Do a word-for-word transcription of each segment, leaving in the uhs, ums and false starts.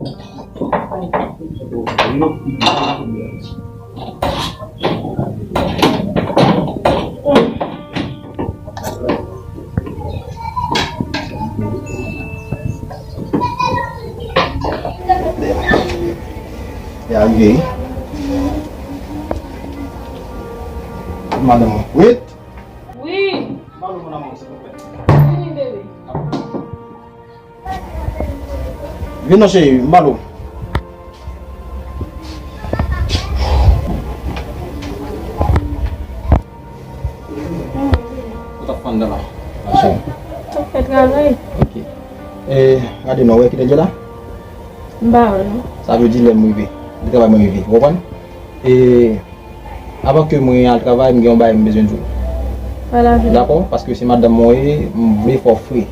Li arive wi. Madanm mwen. Wait. Wi. Vini, bebe. Vin non cheri, m ba l ou. Ou t ap fann dan la. Mache. Ou fè travay. Ok. E, gade non, wè kilè l ye la? M pa wè non. Sa vle di lè m rive. Lè travay mwen rive. Ou konprann? E, avan ke mwen al travay, m gen yon bagay m bezwen di w. Pale avè m. Dakò? Paske se madanm mwen ye, m vle fè w fre.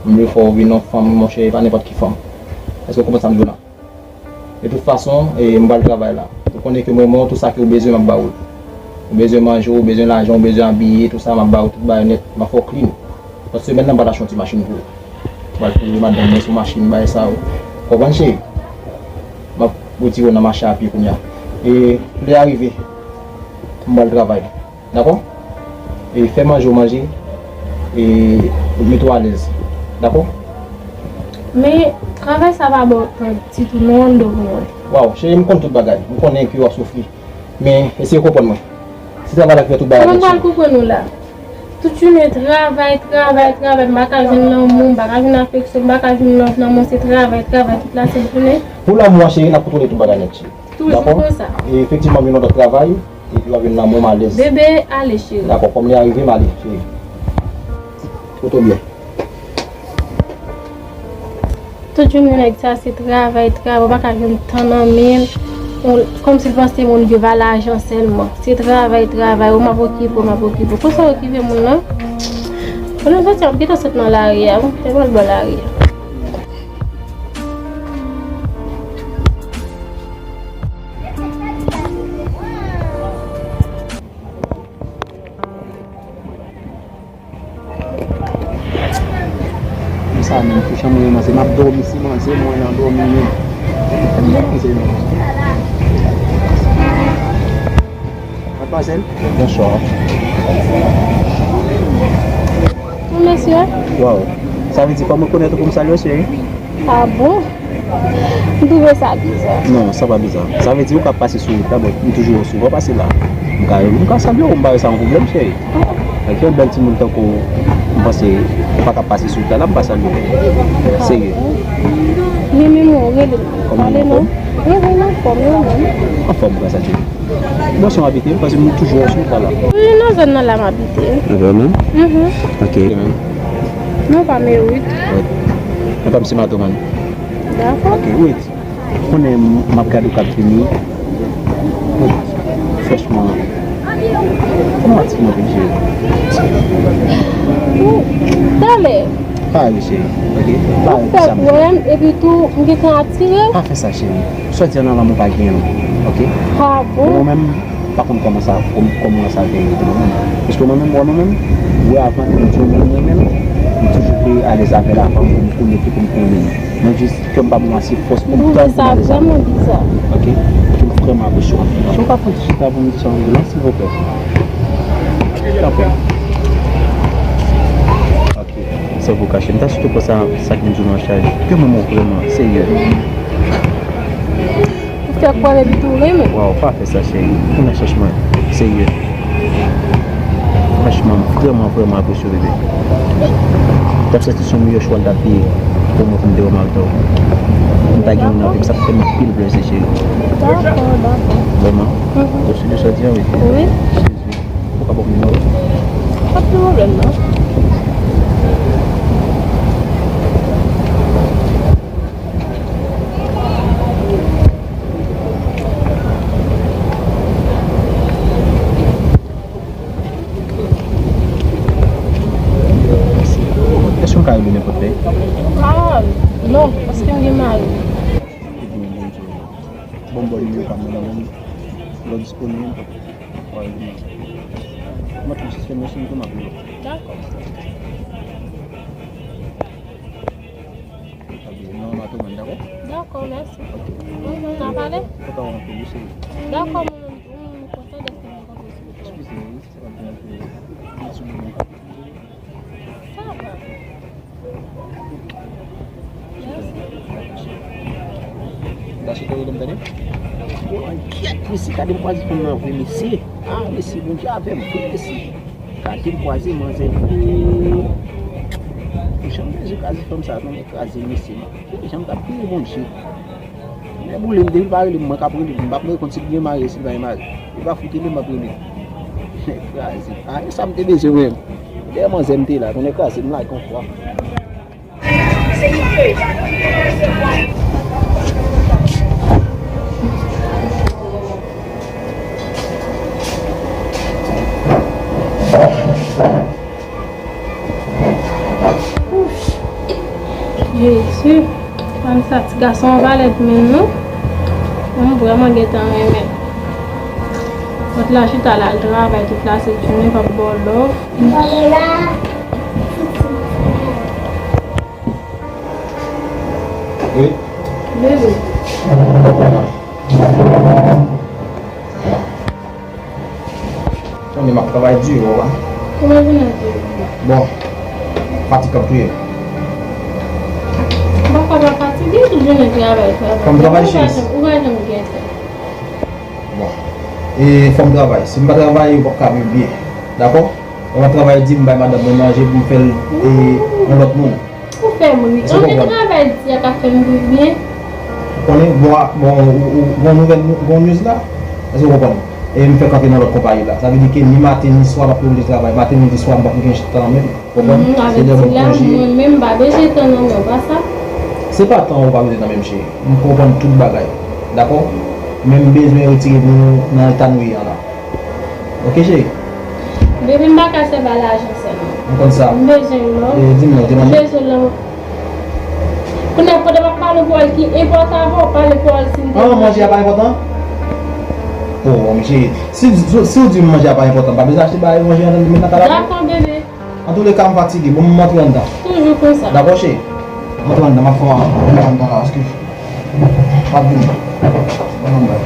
M vle fè w vin yon fanm, monchè, e pa nenpòt ki fanm. Èske w konprann sa m di w la? De tout fason, e, m pral travay la. Ou konnen ke mwen, mwen, tout sa ke w bezwen, m ap ba ou l. Ou bezwen manje, ou bezwen lajan, ou bezwen abiye, tout sa, m ap ba ou tout bagay nèt, m ap fè w clean. Lòt semèn nan, m pral achte yon ti machin pou ou. M pral poze madanm mwen sou machin, bagay sa yo. Konprann, cheri? M ap retire w nan mache a pye kounye a. E lè a rive, m pral travay. Dakò? E fè manje w manje, e mete w alèz. Dakò? Men, travay sa pa ba w tan ditou non, Wando, pou mwen. Waw, cheri, m konn tout bagay. M konnen ke w ap soufri. Men, eseye konprann mwen. Se travay la ki fè tout bagay. Kòman m pral konprann ou la? Tout jounen travay, travay, travay, m pa ka jwenn lanmou, m pa ka jwenn afeksyon, m pa ka jwenn love nan mwen, se travay, travay tout la sent jounen. Pou lanmou a, cheri, n ap kontwole tout bagay nèt, cheri. Toujou konsa. Dakò? E efektivman, m gen yon lòt travay, epi w ap jwenn lanmou m alèz. Bebe, ale, cheri. Dakò, kòm li arive, m ale, cheri. Foto byen. Tout jounen nèg sa se travay, travay, ou pa ka jwenn tan nan men l. Ou, kòmsi l panse moun viv a lajan sèlman. Se travay, travay, ou m ap okipe, ou m ap okipe. Konsa okipe moun nan. Konnen soti ap gentan sot nan lari a, wi. Fè m al bò lari a. Sa menm, pou chanm mwen manze, m ap dòmi si manze, mwen nan dòmi menm. Manze non. Madmwazèl. Bonswa. Mesye. Waw. Sa vle di fò m rekonèt ou pou m salye w, cheri? Ah bon? M twouve sa biza. Non, sa pa biza. Sa vle di ou ka pase sou wout la, bon, m toujou wè w souvan pase la. M ka, m ka salye w, m pa wè sa yon pwoblèm, cheri. Avèk yon bèl timoun tankou w, m panse ou pa ka pase sou wout la, la m pa salye w. Serye. Men, men, mwen, rele m. Kòman ou ye, anfòm? Rele m anfòm, wi, mwen. Anfòm, gras a Dye. Bò sa w abite? Paske m toujou wè w sou wout la. Wi, nan zòn nan la m abite. Ah, vrèman? Mhm. Ok. Non, pa Merit. Wi. Non, pa misye Matoman. Dakò. Ok, wait. Konnen m ap gade w k ap vini. Franchman, konnen w atire m anpil, cheri. Talè. Pa ale, cheri. Ok? Pa ale pou sa, m fè pwoblèm, epi tou, m gentan atire w. Pa fè sa, cheri. Sa w di a nan lanmou pa genyen non. Ok? Ah bon? Bon, mwen menm, m pa konn kòman sa, kòm-, kòman sa vini pou mwen menm. Paske mwen menm, wè mwen menm, wè avan ke m di w mwen renmen l, m toujou te alèz avè l avan pou m konnen ki pou m konnen. Mwen jis, kè m pa ban m ase fòs pou m tann pou m alèz avè l. M twouve sa vrèman biza. Ok? Ke m vrèman apresye w anpil. Si w ka pran ti chita pou m di sa yon gran silvouplè. Tanpri. Ok. Sèvo kache. M ta sitou pran sa, sa k vin di nou an chaj. Ke manman w vrèman serye. Ou fè kwè epi tou renmen. Waw, pa fè sa, cheri. Ou nan chèch mwen. Serye. Franchman, m vrèman, vrèman apresye w, bebe. M t ap santi se yon meyè chwa l t ap ye pou mwen pou m te wè m avè w. M ta gen yon nan vi m, sa ap fè m anpil plezi, cheri. Dakò, dakò. Vrèman. Mhm. Ou si de sa w di a, wi. Wi. Jezi. Ou ka ban m nimewo w? Pa gen pwoblèm, non. Èske m ka rele nenpòt lè? Ah, non, paske m gen mari. Bon, bon, nimewo pa m nan men m. Lè w disponib, w a rele m. Mwen tou sistèm nan, si m tou m ap rele w. Dakò. Non, m a tou mwen, dakò? Dakò. Dakò, mèsi. N a pale? Dakò, mwen menm tou, mwen kontan dèske nou rankontre. Eskize m, wi, si se pa byen ke m sou moman. Sa va. Mèsi. Dachi, tande m, tande? Yo, kyèt, mesye, gade m kwaze fanm nan vre, mesye. Ah, mesye, Bondye avè m vre, mesye. Gade m kwaze manzè. Ooh. Ou janm bezwen kraze fanm sa, non, men kraze l, mesye, man. Gade jan m t ap priye Bondye. Men boule m, depi l pa rele m, mwen k ap rele l. M p ap reponn si l gen mari, si l pa gen mari. Li pa fout rele m, m ap rele l. Nèg kraze. Ah, e sa m te bezwen, mwen. Dèyè manzè m te la, tonnè kraze, m lage yon fwa. Jezi, fanm sa, ti gason an pa lèd menm non. Mwen vrèman gentan renmen. Kot la chita la, al travay tout la se jounen, pa bò love. Wi. Bebe. Konnen m ap travay di, ou wè. Kouman jounen an te ye? Bon, fatig k ap touye m. Ou pa ka pa fatige, tout jounen travay, travay. Fò m travay, cheri. Ou pa janm, ou pa janm gen tan. Bon. E fò m travay. Si m pa travay, ou p ap ka viv byen. Dakò? Lè m ap travay di, m bay madanm mwen manje pou m fè l, e, yon lòt moun. Ou fè m ri. Èske w konprann? Anpil travay di a ka fè m viv byen. Ou konnen, bon, bon, ou, ou, bon nouvèl, bon news la. Èske w konprann? E m fèk antre nan lòt konpayi la. Sa vle di ke ni maten ni swa m ap oblije travay. Maten, midi, swa m p ap gen tan menm. Ou konprann? Se lè mwen konje. Mwen menm m pa bezwen tan nan men w, pa sa? Se pa tan ou pa bezwen nan men m, cheri. M konprann tout bagay. Dakò? Men m bezwen retire nou nan eta nou ye an la. Ok, cheri? Bebe, m pa ka sèvi a lajan sèlman. M konn sa. M bezwen love. E, di m non, te mande. M bezwen love. Kounye a, pandan m ap pale pawòl ki enpòtan avè w, pale pawòl si m te manje. Ah, manje a pa enpòtan? Oh, men cheri, si, si, si w di m manje a pa enpòtan, m pa bezwen achte bagay manje an, men nan kay la. Dakò, bebe. Antouleka, m fatige. Bon, m antre anndan. Toujou konsa. Dakò, cheri. M antre anndan, m ap fè yon anndan la, paske m ap vini. Bon, anndan.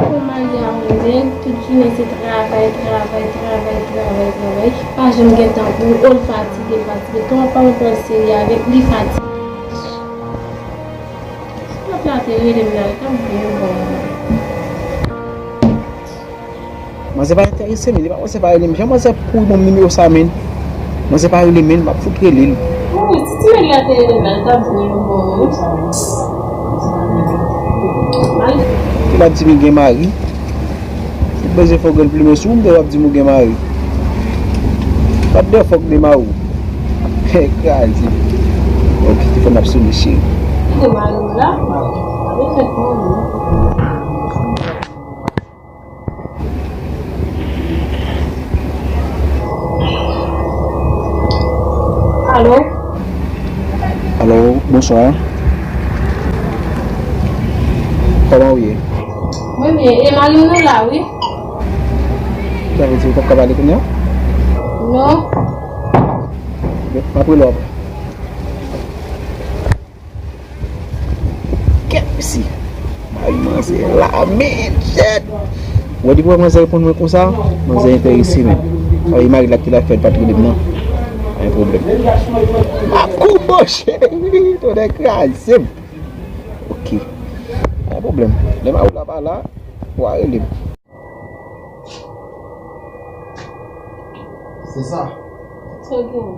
Pou mari a mwen menm, tout jounen se travay, travay, travay, travay, travay. Pa janm gen tan pou ou, l fatige, l fatige. Kòman pa mwen pran seri avèk li fatige? Si lòt la te rele m la, l t ap byen bon. Manzè pa enterese, men li pa, manzè pa rele m. Jan manzè kouri ban m nimewo sa, men. Manzè pa rele, men, m ap fout rele l. Wi, si ti nèg la te rele m la, l t ap vini yon bon moun. Ou pa di m gen mari. Ou bezwen fè w grenn plimen sou ou, m te w ap di m ou gen mari. What the fuck de mari w? Kraze. Ok, telefòn ap sone, cheri. Kite mari w la. Ou fè kòman? Alo? Alo, bonswa. Kòman w ye? Mwen byen. E mari m nan la, wi. Sa vle di ou p ap ka pale kounye a? Non. M ap rele w apre. Kèt mesye. Mari manzè la, men, shit. Ou wè depi wè manzè reponn mwen konsa, manzè enterese menm. Sa vle di mari l ak ki la fè l pa t rele m nan. Pa gen pwoblèm. M ap kou, cheri, tonnè kraze m. Ok. Pa gen pwoblèm. Lè mari w la pa la, w a rele m. Se sa. Sa w gen?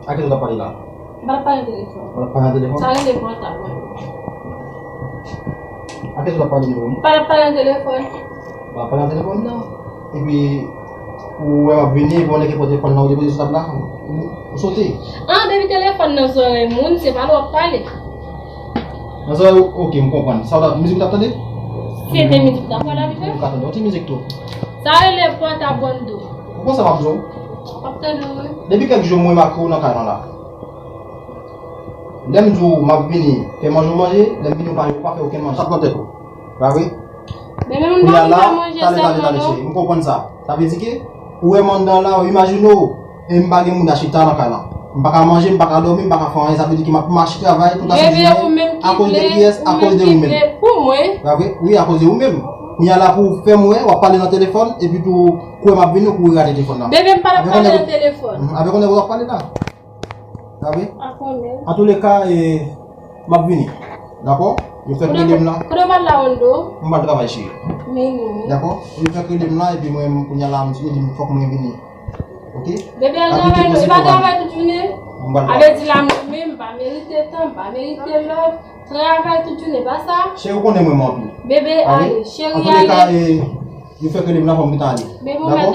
A kiyès w t ap pale la? M pa t ap pale nan telefòn. Ou pa t ap pale nan telefòn? Sa rele pòtab mwen. A kiyès w t ap pale nan telefòn? M pa t ap pale nan telefòn. Ou pa t ap pale nan telefòn? Non. Epi, ou wè m ap vini, epi yon nèg ki pote telefòn nan, ou depoze sou tab la? Ou sote? Ah, depi telefòn nan zòrèy moun, se pa l w ap pale. Nan zòrèy ou, ok, m konprann. Sa w t ap, mizik ou t ap tande? Se te mizik la, pa l abitye. Ou ka tande yon ti mizik tou. Sa rele pòtab Wando. Ou konn sa m ap di w? M ap tande w, wi. Depi kèk jou, m remake w nan kay lan la. Lè m di w m ap vini fè manje w manje, lè m vini w pa, ou pa fè okenn manje. Sa pran tèt ou. Pa vre? Men menm m pa vin fè manje sèlman non. Kounye a la, tale, tale, tale, cheri. M konprann sa. Sa vle di ke ou wè m anndan la, ou imajine w, e m pa gen moun a chita nan kay lan. M pa ka manje, m pa ka dòmi, m pa ka fè anyen. Sa vle di ke m ap mache travay tout la jounen. Akoz de kiyès? Akoz de ou menm. Pou mwen. Pa vre? Wi, akoz de ou menm. Kounye a la pou w fè m wè, w ap pale nan telefòn, epi tou, kou m ap vini, ou kouri rate telefòn nan. Bebe, m pa t ap pale nan telefòn. Avèk yon nèg w ap pale la. Sa vre? Antouleka, e, m ap vini. Dakò? Yo fèk rele m la. Kote w pral la, Rondo? M pral travay, cheri. Dakò? Yo fèk rele m la, epi mwen, kounye a la, m di, fòk mwen vini. Ok? Bebe, al travay non, e pa travay tout jounen? Avè di la, mwen menm, m pa merite tan, m pa merite love. Travay tout jounen, pa sa? Cheri, ou konnen mwen, mwen anpil. Bebe, ale, cheri, ale. Yo fèk rele m la, fò m gentan ale. Dakò?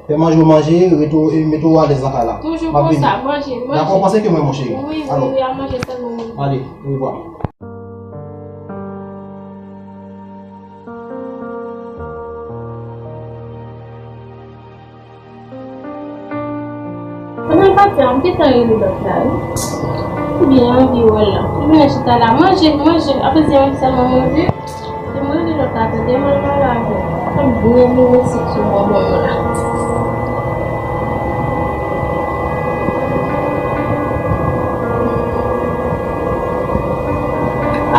Fè manje w manje, rete w, e mete w alèz nan kay la. Toujou konsa, manje, manje. Dakò, panse ke mwen, mon cheri. Wi, wi, wi, al manje sèlman, manje. Ale, orevwa. Pandan l pati a, m gentan rele lòt la, wi. M byen anvi wè l la. Li vin chita la, manje, manje. Apre se yon sèlman manje. Se mwen rele lòt la, tande, m al pale avè l. Fè m byen vin isit sou bò bò yo la.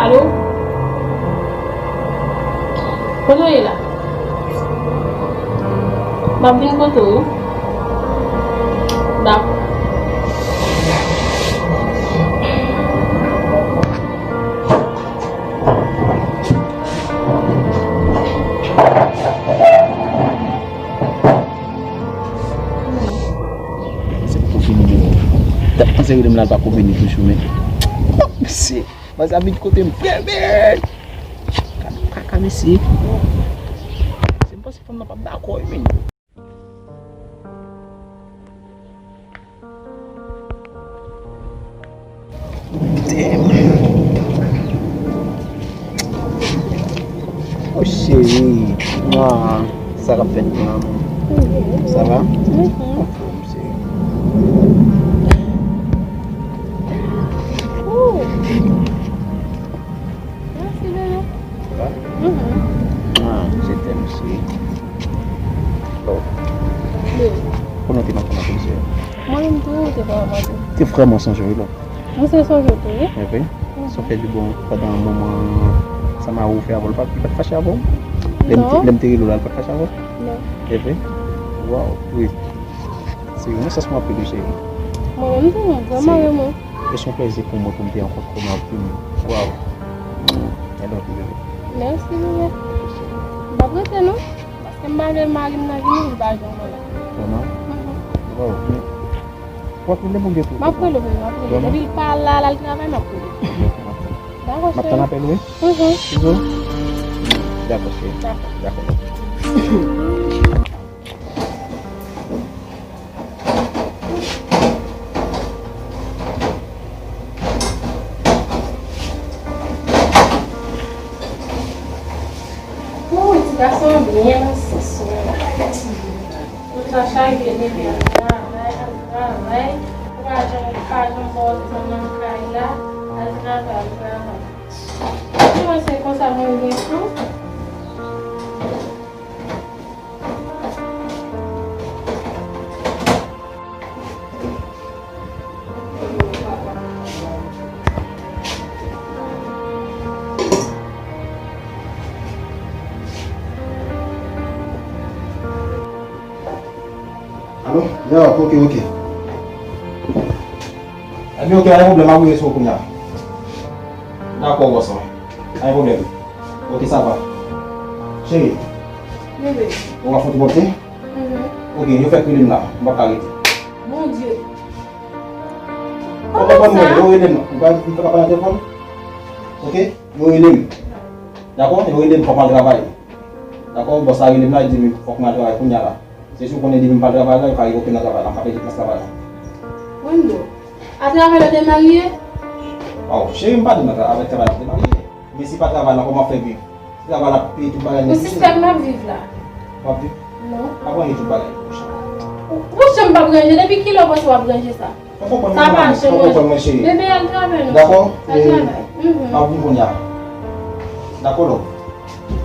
Alo? Kote w ye la? M ap vin kote w, wi. Dakò. Se pou fini, men. T ap panse rele m la, l pa ko vini toujou, men. Oh, mesye. Baz abit kote m fèmen. Gad kaka mesye. Se m panse fanm nan p ap dakò wi menm. Damn. Oh cheri. Mwa, sa k ap fèt la? Sa va? Anfòm, cheri. Mèsi, bebe. Sa va? Mhm. Ah, je t'aime, chérie. Love. Wi. Konnen w te manke m anpil, chérie. Mwen menm tou, ou te vrèman manke m. Te vrèman sonje w, wi, love. Mwen se sonje w tou, wi. E vre? Mhm. Sa fè di bon, pandan moman sa mari w fè avè w, li pa t, li pa t fache avè w? Lè m te, non, lè m te rele w la, li pa t fache avè w? Non. E vre? Waw, wi. Se yon sens mwen ap pede, cheri. Mwen menm tou, mwen vrèman renmen w. E se yon plèzi pou mwen pou m te rankontre w nan vi m. Waw. I love you, bebe. Mèsi, bebe. M p ap rete, non. Paske m pa vle mari m nan vini, li pa jwenn mwen la. Vrèman? Mhm. Waw. W ap rele pou m byen tou? M ap rele w, bebe, m ap rele w. Vrèman? Depi l pa la, l al travay, m ap rele w. Dakò, cheri. M ap tann apèl ou, wi? Mhm. Dakò, cheri. Dakò. Dakò. Wouy, ti gason an byen nan sans mwen. Tout sa chaje depi al travay, al travay. Ou pa janm, pa janm wè w nan kay la, al travay, al travay. Mwen se konsa mwen gen tou. Alo? Yo, ok, ok. Ebyen, ok, pa gen pwoblèm, m ap rive sou ou kounye a. Dakò, bòs lan. Pa gen pwoblèm. Ok, sa va. Cheri. Bebe. Ou ka fouti monte? Mhm. Ok, yo fèk rele m la. M p ap ka rete. Bondye. Ou konprann mwen, yo rele m. Ou pa, m pa ka pale nan telefòn? Ok? Yo rele m. Dakò? Yo rele m, fòk m al travay. Dakò? Bòs la rele m la, li di m fòk m al travay kounye a la. Se si w konnen depi m pa travay la, yo ka revoke m nan travay la, m ka pèdi plas travay la. Rondo, a travay la te mal ye? Waw, cheri, m pa di nan tra-, avèk travay la te mal ye. Men si pa travay la, kòman fè viv? Si travay la ap peye tout bagay nou touche. Ou sispèk m ap viv la? W ap viv? Non. M ap ranje tout bagay pou ou, cheri. Ou, ou chè m p ap ranje, depi kilè w panse w ap ranje sa? Ou konprann mwen, ou konprann mwen, cheri. Bebe, al travay non. Dakò? Al travay. Mhm. M ap vin kounye a. Dakò, love?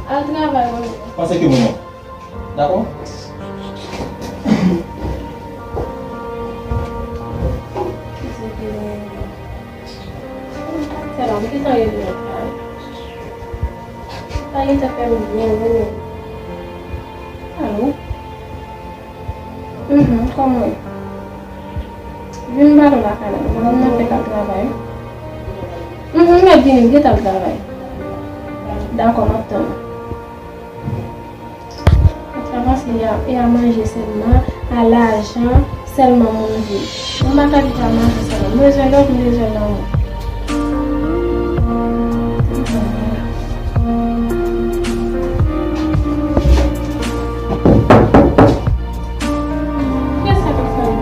Al travay, Rondo. Panse ke mwen non. Dakò? Ou Gentan rive nan kay. Sa gentan fè m byen, wi. Alo? Mhm, kòman w ye? Vin m pale w lakay la, non. Mwen menm fèk al travay. Mhm, m mèt vini, m gentan al travay. Dakò, m ap tann ou. Sa panse e a, e a manje sèlman, a lajan sèlman moun vle. Mwen pa ka viv a manje sèlman. M bezwen love, m bezwen lanmou. Kiyès sa k ap pale?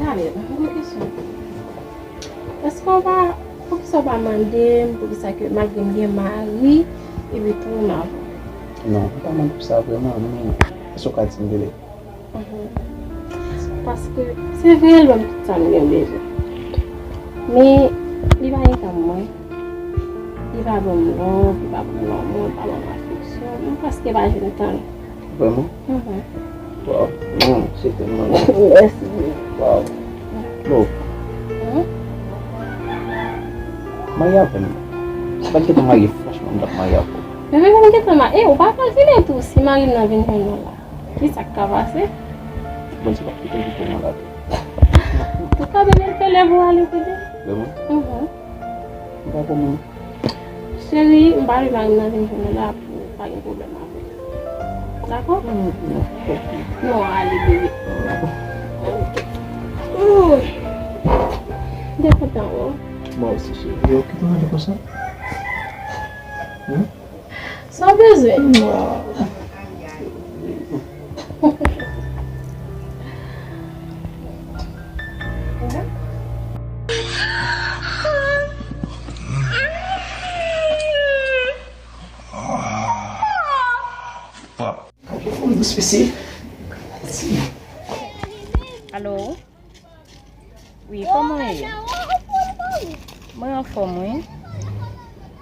Dale, mwen gen kesyon. Èske w pa, poukisa w pa mande m poukisa ke malgre m gen mari, epi tou m avè w? Non, m pa mande w sa vrèman, men èske w ka di m, bebe? Mhm. Paske se vre, l ban m tout sa m gen bezwen. Men li pa gen tan mwen. Li pa ban m love, li pa ban m lanmou, li pa ban m afeksyon. Mwen prèske pa jwenn tan l. Vrèman? Mhm. Waw. Non, se tèlman. Mèsi. Waw. Bon. Mhm. Marye avè m. Si m pa t gentan marye, franchman, m t ap marye avè w. Men menm m gentan marye, e, ou pa imajine tou si mari m nan vin jwenn nou la. Kisa k ka pase? Bondye p ap kite m pou mwen la tou. Antouka, bebe, l fè lè pou ale, bebe. Vrèman? Mhm. M pa konprann. Cheri, m pa vle mari m nan vin jwenn ou la pou pa gen pwoblèm avè l. Dakò? Mm, non, ok. Non, ale, bebe. Ooh. M te kontan wè w. Mwen osi, cheri. Yo, kite w ale konsa? Hmm? Sa w bezwen? Alo? Wi, kòman w ye? Mwen anfòm, wi.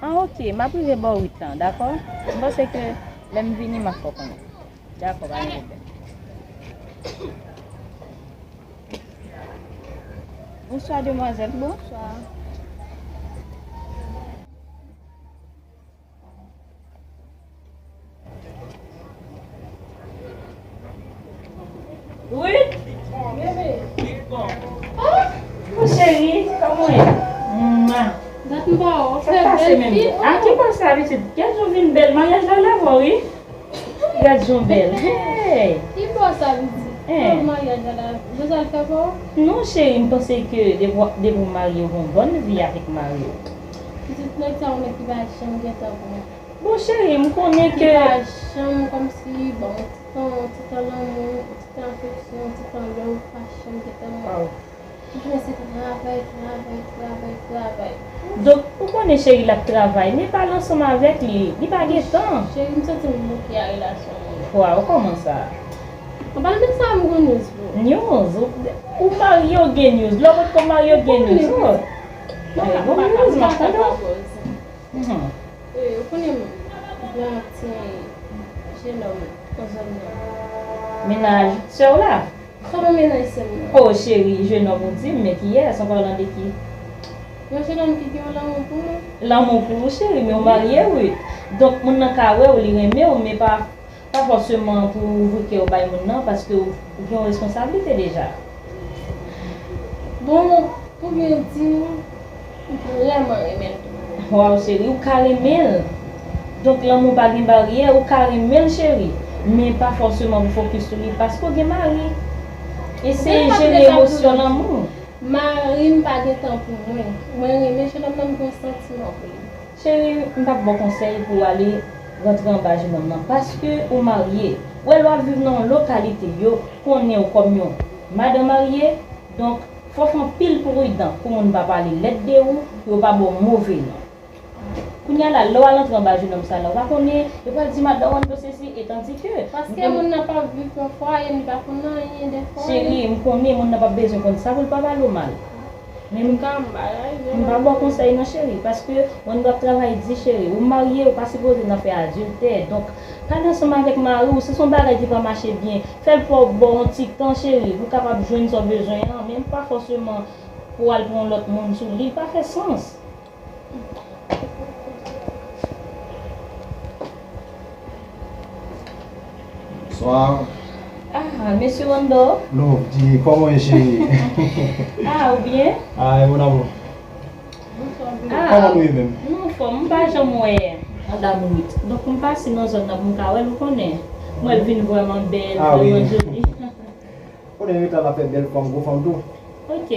Ah, ok, m ap rive bò uit lan, dakò? M panse ke lè m vini, m ap fè w konnen. Dakò, pa gen pwoblèm. Bonswa, demwazèl. Bonswa. Wi. Bebe. Ah, mon cheri, kòman w ye? Mwa. Dat m pa wè w. Sa pase menm. Ah, ki bò sa, pitit? Gad jan w vin bèl. Maryaj la lave w, wi. Gad jan w bèl. Hey. Ki bò sa, pitit? Hein. Maryaj la lave. Jozal fè pa w? Non, cheri, m panse ke depi w, depi w marye, w gen yon bòn vi avèk mari w. Pitit, nèg sa, yon nèg ki pa janm gen tan pou mwen. Bon, cheri, m konnen ke. Li pa janm kòmsi, bon, ti tan, ti tan lanmou, ti tan afeksyon, ti tan love, pa janm gen tan mwen. Li konnen se travay, travay, travay, travay. Donk, ou konnen cheri l ap travay, men pale ansanm avèk li, li pa gen tan. Cheri, m santi m bouke a relasyon an. Waw, kòman sa? Anpalan de sa, m gon news pou ou. News? Ou, ou marye, w gen news. Lè w potko marye, w gen news. Oh. Bon, bon news, m ap tann ou. Mhm. E, ou konnen m gen yon ti jenòm nan zòn nan. Mennaj sè w la? Kòman mennaj sè m nan? Oh, cheri, jenòm ou di m, men kiyès? An palan de ki? Yon jenòm ki gen yon lanmou pou mwen. Lanmou pou ou, cheri, men ou marye, wi. Donk, moun nan ka wè w, li renmen w, men pa Pa fòseman pou w ouvri kè w bay moun nan, paske w, ou gen yon responsablite deja. Bon, pou byen di, m vrèman renmen l tou. Waw, cheri, ou ka renmen l. Donk, lanmou pa gen baryè, ou ka renmen l, cheri, men pa fòseman pou fokis sou li paske w gen mari. Eseye jere emosyon lanmou. Mari m pa gen tan pou mwen. Mwen renmen jenòm nan, m gen yon santiman pou li. Cheri, m p ap ba w konsèy pou w ale rantre anba jenòm nan, paske ou marye. Ou wè, lè w ap viv nan yon lokalite, yo konnen w kòm yon madan marye, donk, fò w fè anpil pridan pou moun pa pale lèd de ou, pou yo pa ba w move non. Kounye a la, lè w al antre anba jenòm sa la, w pa konnen, yo pral di madanm Wando sesi, e tandike. Paske moun nan p ap viv yon fwaye, li pa konn anyen dèfwa. Cheri, m konnen moun nan p ap bezwen konn sa pou l pa pale w mal. Men m, m pa ba w konsèy non, cheri, paske Wando ap travay di, cheri, ou marye, ou pa sipoze nan fè adiltè. Donk, pale ansanm avèk mari w, si se yon bagay ki pa mache byen, fè l pran w ba w yon ti tan, cheri, pou w kapab jwenn sa w bezwen an, men pa fòseman pou w al pran yon lòt moun sou li, li pa fè sans. Bonsoir. Ah, mesye Wando. Love, di, kòman w ye, cheri? Ah, ou byen? Ah, mon amour. Ah, kòman nou ye menm? Nou anfòm, m pa janm wè Madam Ruth. Donk, m pase nan zòn nan pou m ka wè l, ou konnen. M wè l vin vrèman bèl, vrèman joli. Konnen Rita la fè bèl fanm, gwo fanm tou. Ok,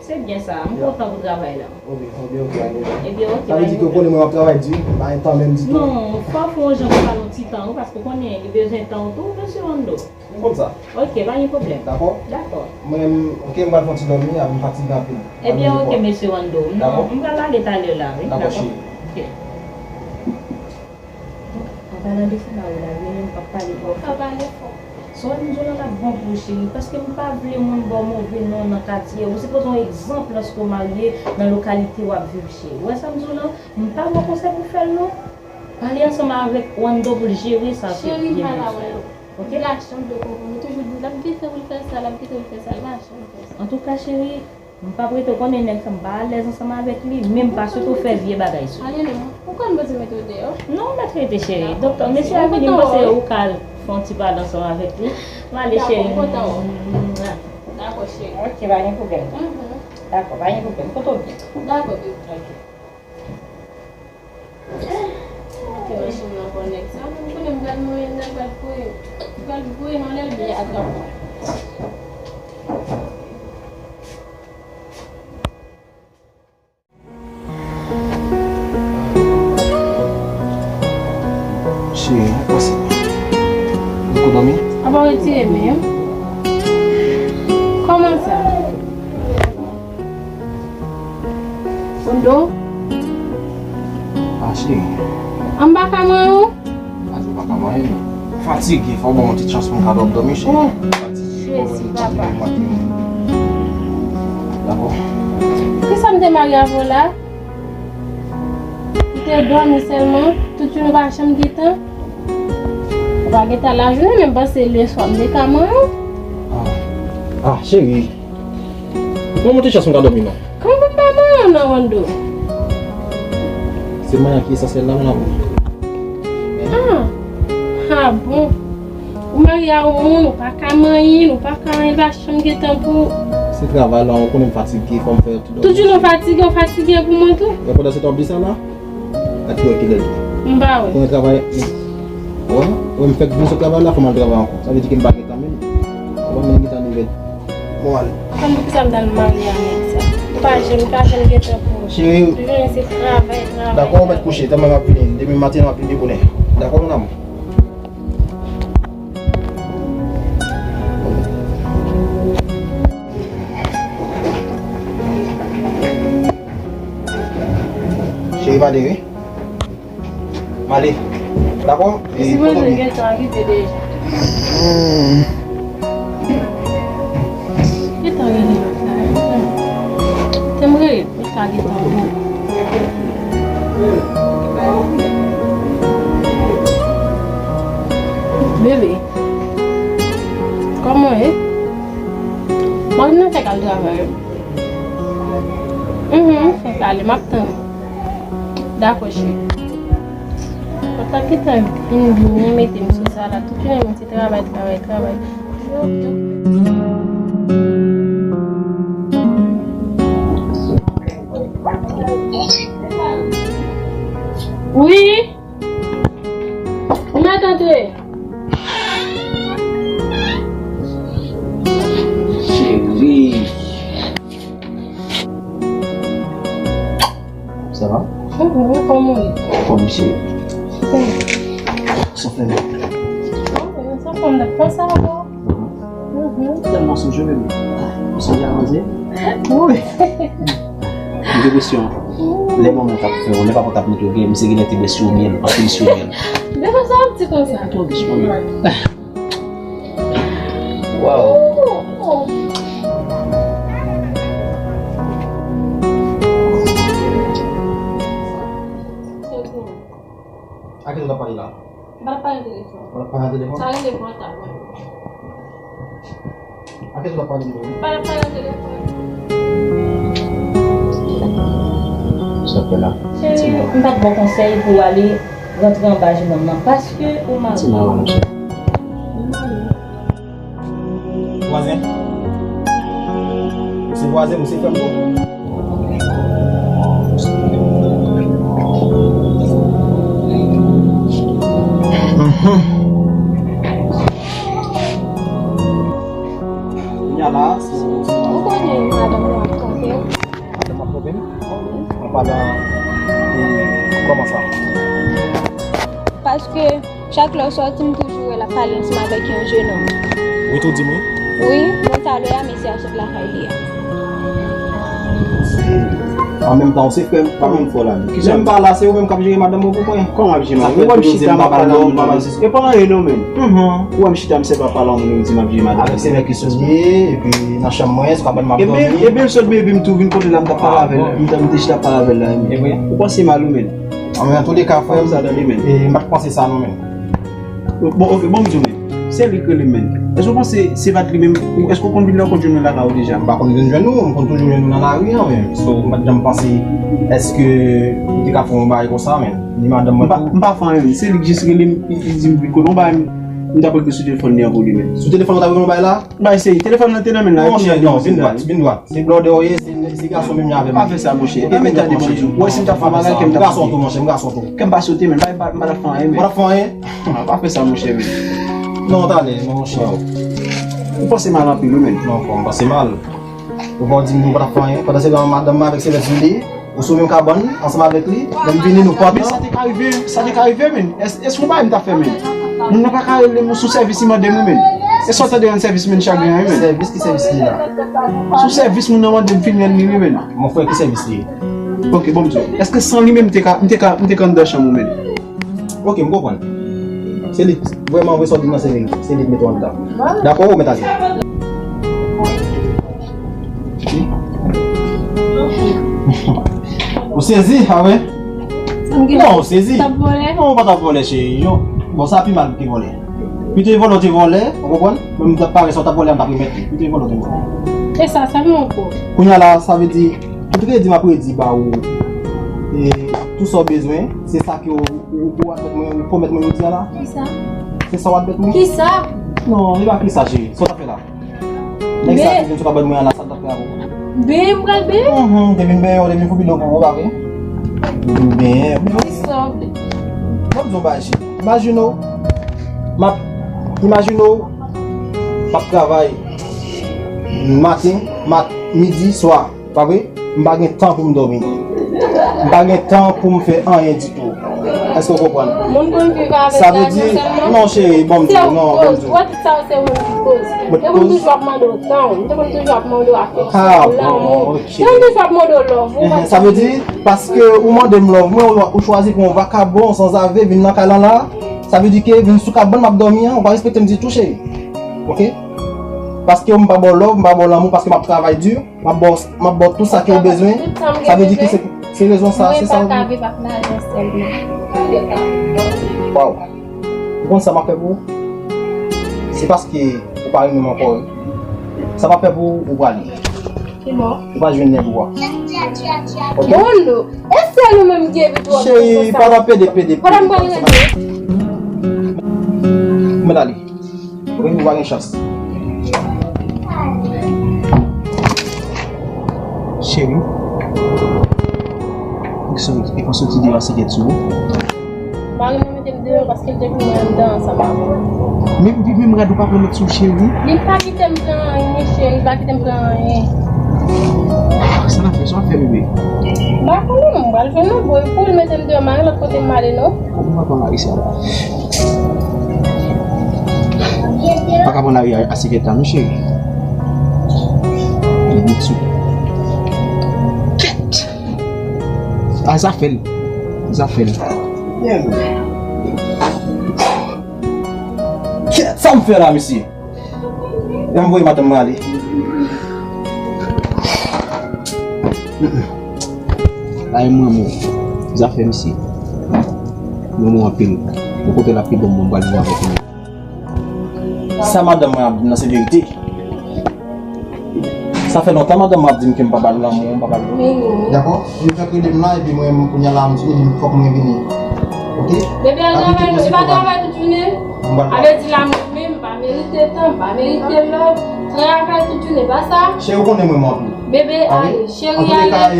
se byen sa. M kontan pou travay la. Ok, ok, ok, ok. Ebyen, ok, sa vle di ke w konnen mwen m ap travay di, pa gen tan menm ditou. Non, fò w fè yon jan pou pale yon ti tan, wi, paske w konnen li bezwen tan w tou, mesye Wando. M konn sa. Ok, pa gen pwoblèm. Dakò? Dakò. Mwen menm, ok, m pral fè yon ti dòmi, avè m fatige anpil. Ebyen, ok, mesye Wando. Dakò? M pral ale talè la, wi. Dakò, cheri. Ok. An palan de sa la, ou la, vini, m p ap pale twò fò. Pa pale fò. Sa w di m di w lan, l ap bon pou ou, cheri, paske m pa vle moun ba w move non nan katye. Ou sipoze yon egzanp lòske w marye nan lokalite w ap viv, cheri. Ou wè sa m di w lan? M pa ba w konsèy pou fè l non. Pale ansanm avèk Wando pou l jere sa byen, byen. Cheri, m pa la wè l. Ok? Li pa janm vle konprann. Ou toujou di l ap gentan pou l fè sa, l ap gentan pou l fè sa. Li pa janm fè sa. Antouka, cheri, m p ap rete, w konnen nèg sa m pa alèz ansanm avèk li, men m pa sitou fè vye bagay sou li. Ale non, ou konn poze mete w deyò? Non, w mèt rete, cheri. Donk, mesye a vini, m panse ou ka al fè yon ti pale ansanm avèk li. M ale, cheri. Dakò, m kontan wè w. Dakò, cheri. Ok, pa gen pwoblèm. Dakò, pa gen pwoblèm. Kote w ye? Dakò, baby. Ok. Mete machin nan bò nèg sa, men m konnen m pral mwen, nèg pral voye, pral voye m anlè l byen atrap mwen. Cheri, pase. Ou ko dòmi? Apa w retire men yo? Kòman sa? Wando? Ah, cheri. An pa ka manyen w? Azo pa ka manyen m. Fatige, fò w ban m yon ti chans pou m ka dòmi, dòmi, cheri. Oh, Jezi, papa. Dakò. Kisa m te mare avè w la? Ou te dòmi sèlman, tout jounen ou pa janm gen tan. Ou pa gen tan lajounen, men m panse leswa m te ka manyen w. Ah, ah, cheri. Ban m yon ti chans m ka dòmi non. Kòman pou m pa manyen w nan Wando? Se manyen ki esansyèl la, mon amour. Ah, ah bon. Ou marye a yon moun, ou pa ka manyen, ou pa ka anyen, li pa janm gen tan pou ou. Se travay la, ou konnen m fatige, fò m fè tout. Tout jounen w fatige, w fatige pou mwen tou. E pandan se tan w ap di sa la? Gad pou wè kilè l ye. M pa wè. Konnen travay. Wè, wè m fèk vin sot travay la, fò m al travay ankò. Sa vle di ke m pa gen tan menm. Ou pa menm gen tan de vèt. Bon, ale. Kòman poukisa m t al marye a nèg sa? Ou pa janm, pa janm gen tan pou mwen. Cheri. Toujou se travay, travay. Dakò, ou mèt kouche, tanmen m ap vini. Demen maten, m ap vini depi bonè. Dakò, mon amour? Cheri, pa de wi. M ale. Dakò? Li sipoze gentan rive deja. Hmm. Gentan rele lòt la. Te m rele l, li ka gentan vini. Bebe, kòman w ye? Mwen nan fèk al travay. Mhm, fèk ale, m ap tann ou. Dakò, cheri. Kontan gentan vin byen mete m sou sa la. Tout jounen mwen se travay, travay, travay. Wi. Antre. Cheri. Sa va? Mhm, kòman w ye? Kòm se. Sa fè mal. Sa fè mal. Konsa, bon. Mhm. Tèlman sonje menm. Sonje avanse? Wi. M gen presyon. Lè manman t ap fè w, lè papa t ap mete w, gen, misye genlè te bese w byen, anpil sou byen. Depi sa, w ap di konsa. Twò douch, manman. Waw. A kiyès w t ap pale la? M pa t ap pale nan telefòn. Ou pa t ap pale nan telefòn? Sa rele pòtab, wi. A kiyès w t ap pale nan telefòn? M pa t ap pale nan telefòn. Sa fè la? Cheri, m pa t ba w konsèy pou w ale rantre anba jenòm nan, paske ou mare. Ti mama, monchè. Vwazen. Se vwazen, misye fè m tou. Mhm. Kounya la, se, se, se, ou konnen madanm ou ap twonpe w. Madanm ap twonpe m? An palan de kòman sa? Paske chak lè w sòti, m toujou wè l ap pale ansanm avèk yon jenòm. Wi, tou di m wi. Wi, men talè a, mesye a sot lakay li a. An menm tan, ou se frè m, pa menm fò la. Lè m pa la, se ou menm k ap jere madanm ou pou mwen. Kòman ap jere madanm? Ou wè m chita, m ap pale a yon moun, madanm, e pa anyen non, menn. Ou wè m chita, m se papa la, moun yo di m ap jere madanm. Avèk se nèg ki sou li, epi nan chanm mwen, se pa bann m ap dòmi. Ebyen, ebyen, m sot, baby, m tou vin kote la, m t ap pale avè l. M t ap, m te chita ap pale avè l la, ebyen. Ou panse mal, ou, menn. An, men, an tou de ka, frè m, sa tande, menn. E, m pa t panse sa, non, menn. Bon, ok, bon, m di w, menn. Se li k rele m, menn. Èske w panse se pa t li menm? Ou, èske w konn vin nan kont jwenn mwen lakay ou deja? M pa konn vin jwenn ou, m konn toujou jwenn ou nan lari an, menn. So, m pa t janm panse, èske ou te ka fè yon bagay konsa, menn? Ni madanm mwen tou. M pa, m pa fè anyen, menn. Se li k jis rele m, li, li di m vin kote yon bagay, m, m t ap regle sou telefòn li an pou li, menn. Sou telefòn ou t ap regle yon bagay la? M bay seri, telefòn nan te nan men l la, non, monchè, non, vin dwat, vin dwat. Se blòdè w ye, se, se gason menm jan avè m. Pa fè sa, monchè. E men tande, monchè. Ou wè si m ta fè yon bagay, kè m ta sote. M gason tou, monchè, m gason tou. Kè m pa sote, menn. M pa, m pa, m pa t ap fè anyen, menn. Ou pa t ap fè anyen? Non, pa fè sa, monchè, menn. Non, talè, monchè. Ou panse mal anpil, wi, menn. Non, frè m, m panse mal. Ou pa di m nou pa t ap fè anyen. Pandan se tan, madanm mwen avèk Sylvestre vini. Ou sou menm kabann ansanm avèk li, lè m vini nou pòt lan. Men sa te ka rive, sa te ka rive, menn. Èske, èske w pa wè m ta fè, menn? Moun nan pa ka rele m sou sèvis li mande m, wi, menn. E sa w tande rann sèvis, menn, chagren an, wi, menn. Sèvis, ki sèvis li la? Sou sèvis moun nan mande m fin rann li, wi, menn. Mon frè, ki sèvis li ye? Ok, bon, m di w. Èske san li menm, m te ka, m te ka, m te ka anndan chanm ou, menn? Ok, m konprann. Se li, vrèman, vre sa w di m nan, se li, se li k mete w anndan. Dakò, ou mèt ale. Ou sezi, a wi? Non, ou sezi. T ap vòlè? Non, ou pa t ap vòlè, cheri. Yo, bon, sa pi mal pou te vòlè. Pito e vòlè, ou te vòlè, ou konprann? Menm t ap pare sa, ou t ap vòlè, an t ap remèt li. Pito e vòlè, ou te vòlè. E sa, sa nou ankò? Kounya la, sa vle di, an tou ka, di m ap redi ba ou. E tou sa w bezwen, se sa ke ou, ou, ou admèt mwen, ou pwomèt mwen jodi a la. Kisa? Se sa w admèt mwen? Kisa? Non, e pa kisa, cheri. Sa w t ap fè la? Nèg sa ki vin sou kabann mwen an la, sa l t ap fè avè w? Benyen, m pral benyen? Mhm, te vin benyen, te vin foubi dlo pou ou, pa vre? Te vin benyen. Kisa w vle? Bon, m di w bagay, cheri. Imajine w, m ap, imajine w, m ap travay maten, mat, midi, swa. Pa vre? M pa gen tan pou m dòmi. M pa gen tan pou m fè anyen ditou. Èske w konprann? Moun konn viv avèk lajan sèlman. Sa vle di, non, cheri, bon, m di w, non, bon, m di w. Gwo tit sa yo se ou menm ki koz. Mwen te konn toujou ap mande w tan w. Mwen te konn toujou ap mande w afeksyon, lanmou. Mwen te konn toujou ap mande w love ou. Sa vle di, paske ou mande m love mwen, ou, ou chwazi pran yon vakabon, sanzave, vin nan kay lan la, sa vle di ke vin sou kabann m ap dòmi an, ou pa respekte m ditou, cheri. Ok? Paske m pa ba w love, m pa ba w lanmou, paske m ap travay di. M ap ba w, m ap ba w tout sa ke w bezwen. Sa vle di ke se, se rezon sa, se sa w vle. Mwen pa ka viv ak lajan sèlman. Waw. Ou konn sa m ap fè pou ou? Se paske ou pa renmen m ankò, wi. Sa m ap fè pou ou, ou prale. Ki bò? Ou pral jwenn nèg ou a. Ok? Bon, non. E sèl ou menm ki evite w ap fè sa? Cheri, pa t ap pede, pede, pede. Pandan m pral rete. Mwen ale. Wi, ou pa gen chans. Cheri, e pa soti deyò a, se tèt sou ou. M deyò paske l te vin mwen anndan ansanm avè w. Men, men, men, gad ou pa pran met sou cheri. Li pa kite m pran anyen, cheri, li pa kite m pran anyen. Sa n ap fè, sa w ap fè, bebe? M pa konnen non, m pral jwenn yon bòy pou l mete m deyò, m pa gen lòt kote m ale non. Kòman w pa pran lari sa la? Pa ka pran lari a, a sikèt la non, cheri. Li met sou. Kèt! A, zafè l. Zafè l. Kèt, sa m fè la, mesye? Lè m voye madanm mwen ale. Mm, mm. La e mwen, mwen. Zafè misye. Mwen, mwen anpil. Mwen kote l ap pi bon, mwen pral jwe avèk mwen. Sa madanm mwen ap di m nan se verite. Sa fè lontan madanm mwen ap di m ke m pa ba l lanmou, m pa ba l. Dakò? Li fèk rele m la, epi mwen, kounye a la, m di, li fòk mwen vini. Oke? Bebe, al travay, li pa travay tout jounen. M pral. A vle di la, mwen menm, m pa merite tan, m pa merite love. Travay tout jounen, pa sa? Cheri, ou konnen mwen, mwen anpil. Bebe, ale, cheri, ale. Antouka, e,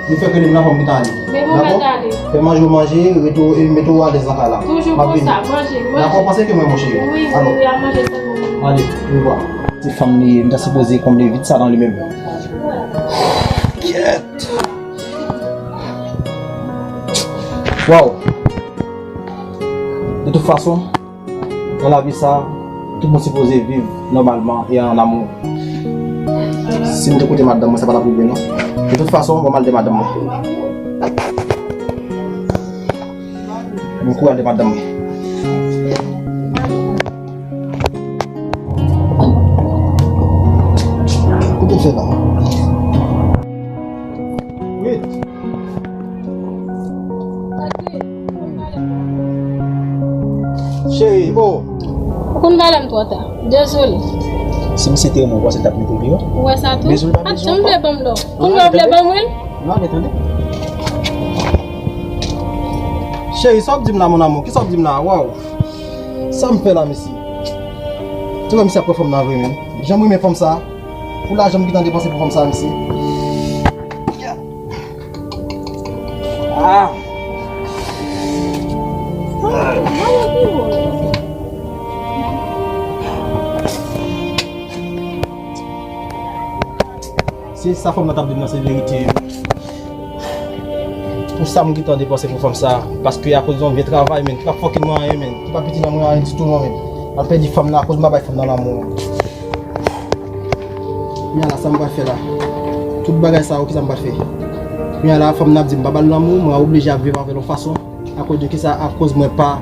li fèk rele m la, fò m gentan ale. Bebe, ou mèt ale. Fè manje, ou manje, rete, e, mete w alèz nan kay la. Toujou konsa, manje, manje. Dakò, panse ke mwen, mon cheri. Wi, wi, wi, al manje sèlman. Ale, au revoir. Se fanm li ye, m ta sipoze konble vid sa nan li menm. Kèt. Waw. De tout fason, nan lavi sa, tout moun sipoze viv nòmalman e an amou. Si m te koute madanm mwen, sa pa t ap rive non. De tout fason, bon, m al de madanm mwen. Bon kouraj de madanm mwen. Kote l fè la? Wi. Cheri, oh. Ou konn valè m twò ta. Dezole. Si misye te renmen w, w panse l t ap mete w deyò? Ou wè sa tou? Dezole, pa bezwen. Janm vle ban m love. Kounye a w vle ban mwen l? Non, men tande. Cheri, sa w ap di m la, mon amour? Kisa w ap di m la? Waw. Sa m fè la, mesye? Ti wè misye ap pran fanm nan vre, men. Jan m renmen fanm sa. Pou lajan m gentan depanse pou fanm sa, mesye. Ah. Si sa fanm nan t ap di m nan se verite, pou sa m gentan depanse pou fanm sa, paske akoz yon vye travay, men, ki pa fucking mwen anyen, men, ki pa piti nan mwen anyen ditou non, men. M ap pèdi fanm nan akoz m pa bay fanm nan lanmou, men. Kounye a la, sa m pral fè la? Tout bagay sa yo, kisa m pral fè? Kounye a la, fanm nan ap di m pa ba l lanmou, mwen oblije ap viv avè l yon fason. Akoz de kisa? Akoz mwen pa